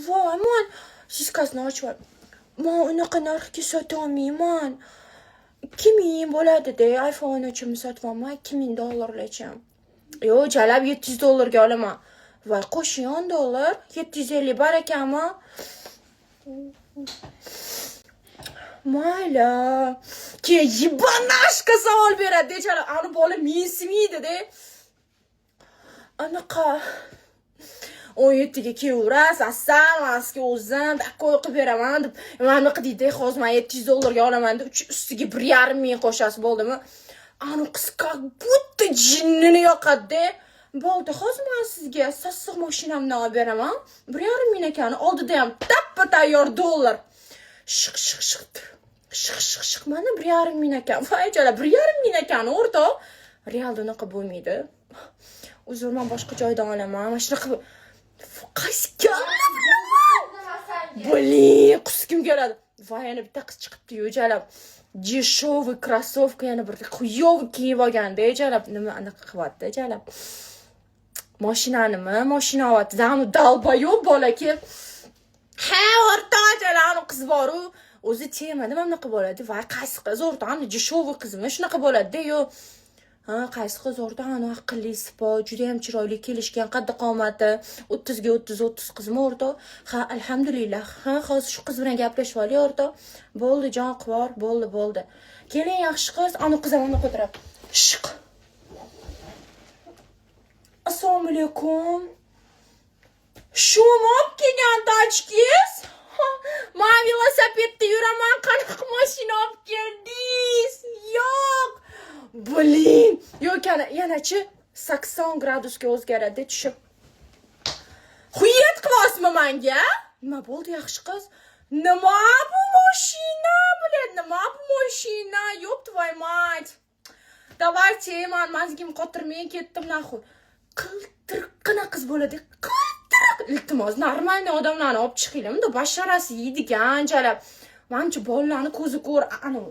Voy, man siskasini ochib, man unaqa narxga sotolmayman. 2000 bo'ladi-da, iPhone 13 sotyapman, 2000 dollargacha. Yo'q, jalab, 700 dollarga olaman. Voy, qo'shing 10 dollar, 750 barakami? Mayli. Keyin ебанашка savol beradi, jalab. Ani bola mensimaydi-da. Anaqa 17 ga kelaverasiz, asal, man sizga o'zim такой qilib beraman deb, mana bunaqa deydi, hozir man 700 dollarga olaman deb, ustiga 1,5 ming qo'shasiz, bo'ldimi? Ani qiz как будто jinnini yoqadi. Bo'ldi, hozir man sizga sassiq mashinamni olib beraman. 1,5 ming ekan, oldida ham tappa tayyor dollar. Shiq shiq shiq. Shiq shiq shiq, mana 1,5 ming ekan. Voy jalab, 1,5 ming ekan, o'rtoq. Realda unaqa bo'lmaydi. Uzr, man boshqa joydan olaman. Mana shunaqa qaysi kalla bilaman. Блин, qusgim keladi. Voy, yana bitta qiz chiqibdi-yu, jalab. Дешевый кроссовка, yana bir хуёвый kiyib olganda, jalab, nima anaqa qilyapti, jalab. Mashinanimi? Mashina olyapti. Anu долбоёб bola kelib, ha, o'rtoq, jalab, anu qiz bor-u, o'zi tema nima bunaqa bo'ladi? Voy, qaysi qiz, o'rtoq, anu дешевый qizmi? Shunaqa bo'ladi-da, yo'q. Ha, qaysi qiz, o'rtoq, anu aqlli, sipo, juda ham chiroyli, kelishgan, qaddi qomati 30 ga 30 30 qizmi, o'rtoq? Ha, alhamdulillah. Ha, hozir shu qiz bilan gaplashib olay, o'rtoq. Bo'ldi, jon qivor, bo'ldi, bo'ldi. Keling, yaxshi qiz, anu qiz ham unaqa o'tiradi. Shiq. Assalomu alaykum. Shumi olib kelgan tachkangiz? Man velosipedda yuraman, qanaqa mashina olib keldingiz? Yo'q. Блин. Yo'q, yana yanachi 80 gradusga o'zgaradi tushib. Хует qilyapsizmi manga? Nima bo'ldi, yaxshi qiz? Nima bu mashina, блин, nima bu mashina? Ёб твою мать. Давайте, man mazgim qotirmay ketdim нахуй. Qiltiriqqina qiz bo'ladi. Qiltiriq. Iltimos, нормальный odamlarni olib chiqinglar. Bunda basharasi yeydigan jalab. Manimcha bolalarni ko'zi ko'r, anavi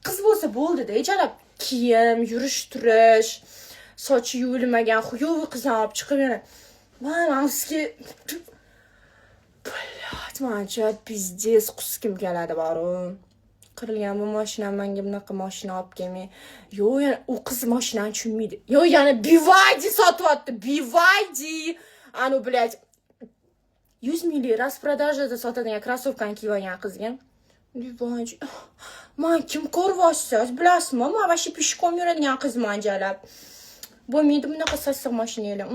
qiz bo'lsa bo'ldi-da, jalab, kiyim, yurish turish, sochi yuvilmagan, хуёвый qizni olib chiqib yana. Man sizga, блядь, manimcha пиздец qusgim keladi boru. Qirilgan bu mashina, menga bunaqa mashina olib kelmang. Yo'q, yana u qiz mashinani tushunmaydi. Yo'q, yana BYD sotyapti. BYD. Anu, блядь, 100 minglik распродажа da sotadigan krossovkani kiyib olgan qizga. BYD. Man kim ko'ryapsiz, bilasizmi? Man вообще пешком yuradigan qizman, jalab. Bo'lmaydi bunaqa sassiq mashinalar.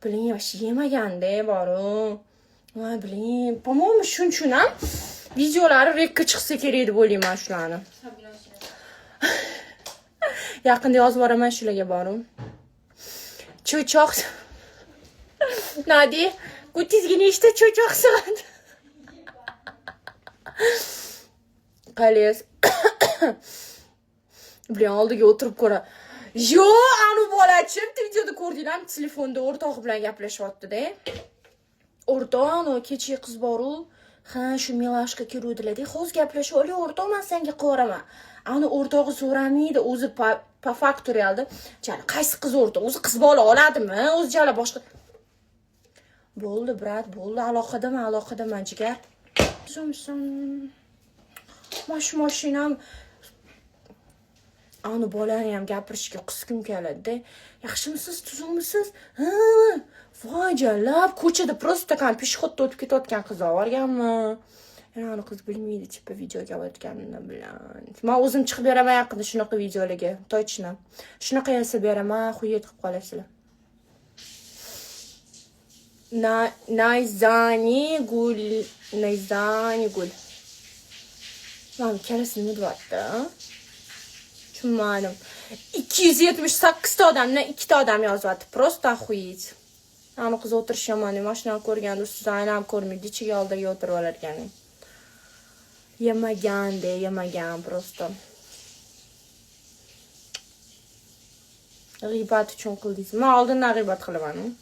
Блин, вообще yemaganda boru. Voy, блин, по-моему, shuning uchun ham videolari rekka chiqsa kerak deb o'ylayman shularni. Yaqinda yozib boraman shularga boru. Cho'choq. Nadi, kutingizga nechta cho'choq sig'adi? Qalez. Блин, oldiga o'tirib ko'ra. Yo'q, anu bolachi, bitta videoda ko'rdinglarmi? Telefonda o'rtog'i bilan gaplashyapti-da. O'rtoq, anu kecha qiz boru. Ha, shu милашка keluvdilar-da. Hozir gaplashib olay, o'rtoq, man senga qilyapman. Ani o'rtog'i so'ramaydi, o'zi по факту realda. Jala, qaysi qiz, o'rtoq? O'zi qiz bola oladimi? O'zi jala boshqa. Bo'ldi, брат, bo'ldi, aloqadaman, aloqadaman, jigar. Tuzumsan. Mana shu mashinam, anu bolani ham gapirishga qusgim keladi-da. Yaxshimisiz, tuzukmisiz? Ha, voy jalab, ko'chada просто kan пешеход da o'tib ketayotgan qiz olganmi? Yana uni qiz bilmaydi, типа videoga olayotganini bilan. Man o'zim chiqib beraman yaqinda shunaqa videolarga, точно. Shunaqa yasab beraman, хует qilib qolasizlar. Na Nayzani gul, Nayzani gul. Man ikkalasi nima deyapti? Tushunmadim. 278 ta odamdan ikkita odam yozyapti. Просто охуеть. Ani qiz o'tirish yomon, mashinani ko'rganda ustidan aylanib ko'rmaydi, ichiga oldiga o'tirib olar ekan. Yemagan-de, yemagan просто. G'iybat uchun qildingiz. Men oldindan g'iybat qilaman.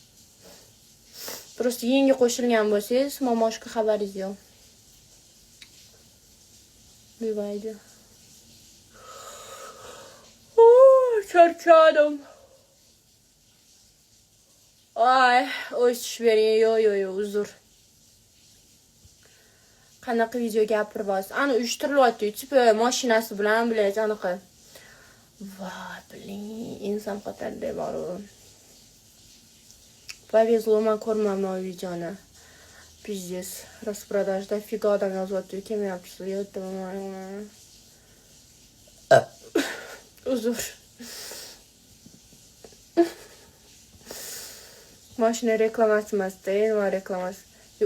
Просто yangi qo'shilgan bo'lsangiz, momoshka, xabaringiz yo'q. Bivaydi. Charchadim. Ay, o'y tushib bering. Yo'q, yo'q, yo'q, uzr. Qanaqa video gapiryapsiz? Ani uyushtirilyapti, типа mashinasi bilan, блядь, anaqa. Voy, блин, inson qotadi boru. Повезло, man ko'rmadim o videoni. Пиздец, распродажа дофига odam yozyapti, kelmayapsiz. Yo'q, uzr. Mashina reklamasi emasda, nima reklamasi?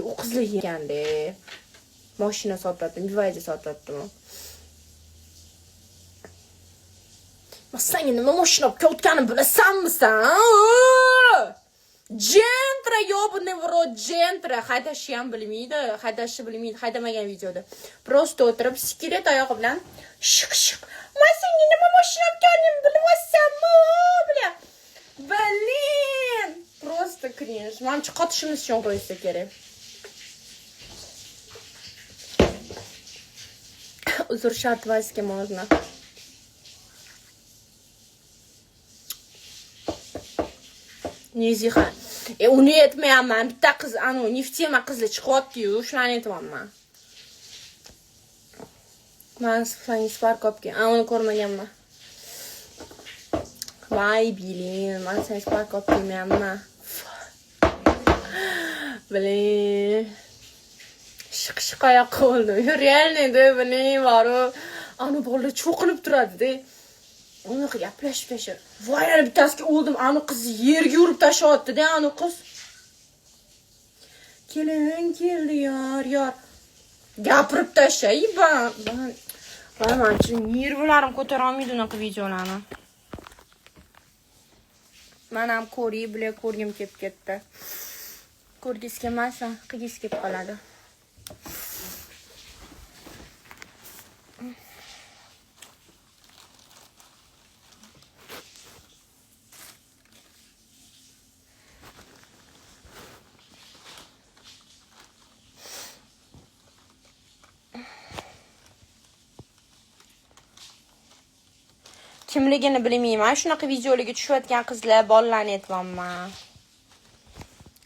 U qizlar yeganda. Mashina sotyapti, BYD sotyaptimi? Man senga nima mashina olib kelayotganimni bilasanmi san? Gentra, ёбаный в рот, Gentra. Haydashni ham bilmaydi, haydashni bilmaydi, haydamagan videoda. Просто o'tirib, skelet oyog'i bilan shiq shiq. Man senga nima mashina olib kelganimni bilyapsanmi? Бля. Блин! Просто кринж. Manimcha qotishimiz uchun qo'ysa kerak. Uzr, shart Ваське можно. Neziha. Uni aytmayapman. Bitta qiz, anu, не в тема qizlar chiqyapti-yu, shularni aytyapman. Man senga Spark olib kel. Uni ko'rmaganman. Voy, блин, man senga Spark olib kelmayapman. Блин. Shiq shiq oyoq bo'ldim. Реально, да, блин, boru. Anu bolalar cho'qinib turadi-da. Unaqa gaplashib tashlab. Voy, ana bittasiga o'ldim. Anu qizni yerga urib tashlayapti-da, anu qiz. Kelin keldi, yor, yor. Gapirib tashlay, Voy, manchi nervlarim ko'tara olmaydi unaqa videolarni. Man ham ko'ray, bular ko'rgim kelib ketdi. Ko'rgisi kelmasa, qilgisi kelib qoladi. Kimligini bilmayman. Shunaqa videolarga tushayotgan qizlar, bolalarni aytyapman.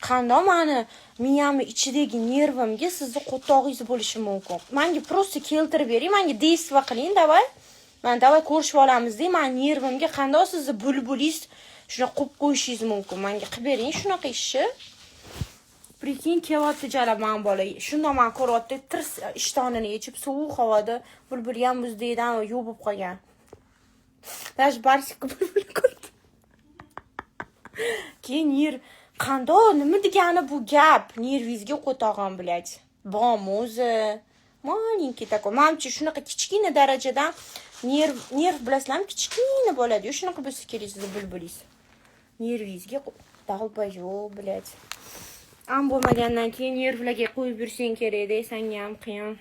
Qandoq mani miyamni ichidagi nervimga sizni qo'tog'ingiz bo'lishi mumkin? Menga просто keltirib bering, menga действо qiling, давай. Man давай ko'rishib olamiz deng, mani nervimga qandoq sizni bulbulingiz shunaqa qo'yib qo'yishingiz mumkin? Menga qilib bering shunaqa ishni. Прикинь, kelyapti jalab man bola. Shundoq man ko'ryapti, tirs ishtonini yechib, sovuq havoda bulbul ham muzdekdan yo'q bo'lib qolgan. Даже Барсик bulbul ko'rdi. Keyin ner qandoq, nima degani bu gap? Nervingizga qo'tog'im, блядь. Bormi o'zi? Маленький такой. Manimcha shunaqa kichkina darajadan nerv bilasizlarmi, kichkina bo'ladi. Shunaqa bo'lsa kerak sizni bulbulingiz. Nervingizga долбоёб, блядь. Am bo'lmagandan keyin nervlarga qo'yib yursang kerak-da, sanga ham qiyin.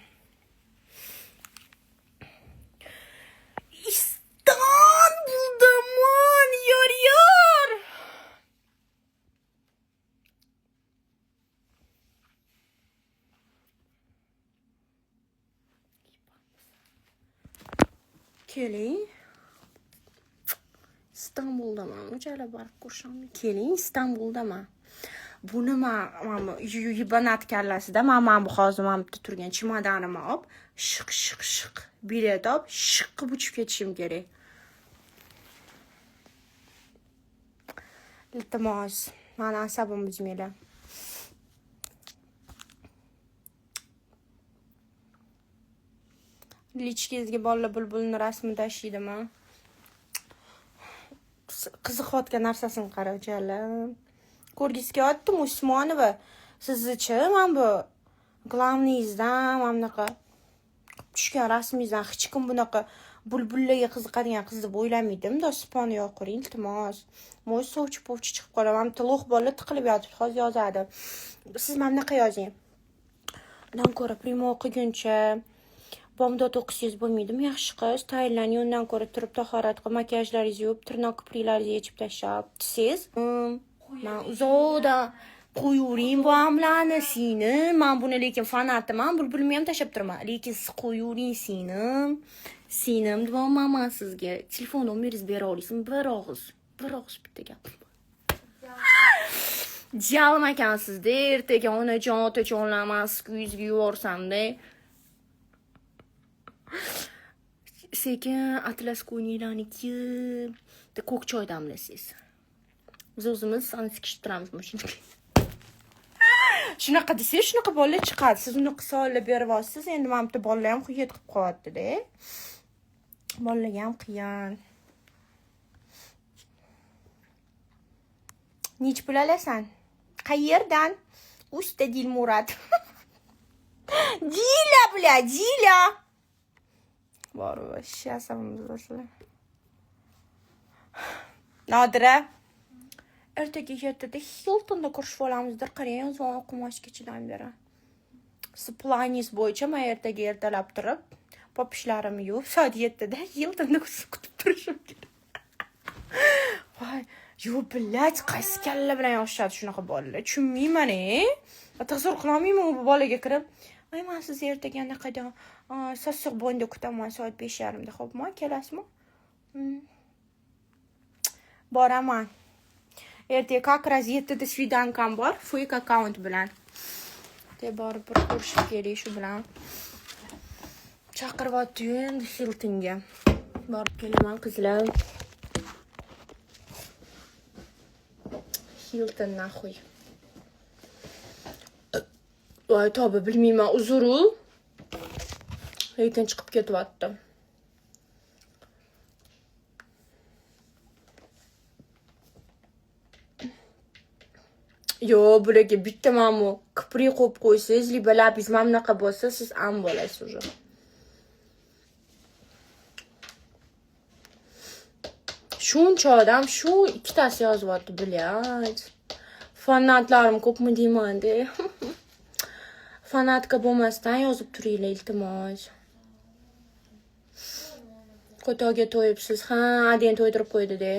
Istanbuldaman, yor yor. Keling. Istanbuldaman. Uchala borib ko'risham. Keling, Istanbuldaman. Buni man mana ебанат kallasida man bu hozir mana bitta turgan chemodanimni olib, shiq shiq shiq bilet olib, shiq qilib uchib ketishim kerak. Iltimos, mani asabim buzmanglar. Личка ngizga bolalar bulbulni rasmini tashlaydimi? Qiziqayotgan narsasini qara, jalab. Ko'rgisi kelyaptimi Usmonova? Sizni-chi, mana bu главный ingizdan, mana bunaqa tushgan rasmingizdan hech kim bunaqa bulbullarga qiziqadigan qiz deb o'ylamaydi. Bundoq siponi yoqiring, iltimos. Mo'y sovchi povchi chiqib qoladi. Mana bitta лох bolalar tiqilib yotibdi, hozir yozadi. Siz mana bunaqa yozing. Undan ko'ra прямой qilguncha bomdod o'qisangiz bo'lmaydimi? Yaxshi qiz, tayinlaning, undan ko'ra turib tahorat qilib, makiyajlaringizni yuvib, tirnoq kipriklaringizni yechib tashlab, desangiz, man uzoqdan qo'yavering bu amlarni singlim. Man buni lekin fanatiman, bulbulni ham tashlab turaman. Lekin siz qo'yavering singlim. Singlim deyapman man sizga. Telefon nomeringizni bera olasizmi? Bir og'iz. Bir og'iz bitta gap. Jalm ekansizda, ertaga onajon, otajonlar man sizni uyingizga yuborsamda. Sekin atlas ko'ylaklarni kiyib, bitta ko'k choy damlasangiz. Biz o'zimiz sikishib turamiz mashinaga. Shunaqa desangiz, shunaqa bolalar chiqadi. Siz unaqa savollar beryapsiz, endi mana bitta bolalar ham hujjat qilib qo'yapti-da. Bolalarga ham qiyin. Nechi pul olasan? Qayerdan? Usta Dilmurod. Dila, бля, Dila. Bor, вообще asabimiz bosila. Nodira. Ertaga 7da Hiltonda ko'rishib olamizdir. Qarang, zvon o'qimoshgachadan beri. Siz planingiz bo'yicha men ertaga ertalab turib, popishlarimni yuvib, soat 7da Hiltonda kutib turishim kerak. Voy, yo, блядь, qaysi kalla bilan yozishadi shunaqa bolalar? Tushunmayman, e. Tasavvur qilolmayman u bolaga kirib, "Ay, men sizni ertaga anaqada sassiq bonda kutaman soat 5:30da, xo'pmi? Kelasizmi?" Boraman. Ertaga как раз 7da свиданка m bor, fake akkaunt bilan. Deb borib bir ko'rishib kelay shu bilan. Chaqiryapti-yu endi Hiltonga. Borib kelaman, qizlar. Hilton нахуй. Voy, tavba, bilmayman, uzru. Lekin chiqib ketyapti. Yo, bularga bitta mana bu kiprik qo'yib qo'ysangiz, либо labingiz mana bunaqa bo'lsa, siz am bo'lasiz уже. Shuncha odam shu ikkitasi yozyapti, блядь. Fanatlarim ko'pmi deyman-da. Fanatka bo'lmasdan yozib turinglar, iltimos. Qo'toga to'yibsiz. Ha, adang to'ydirib qo'ydi-da.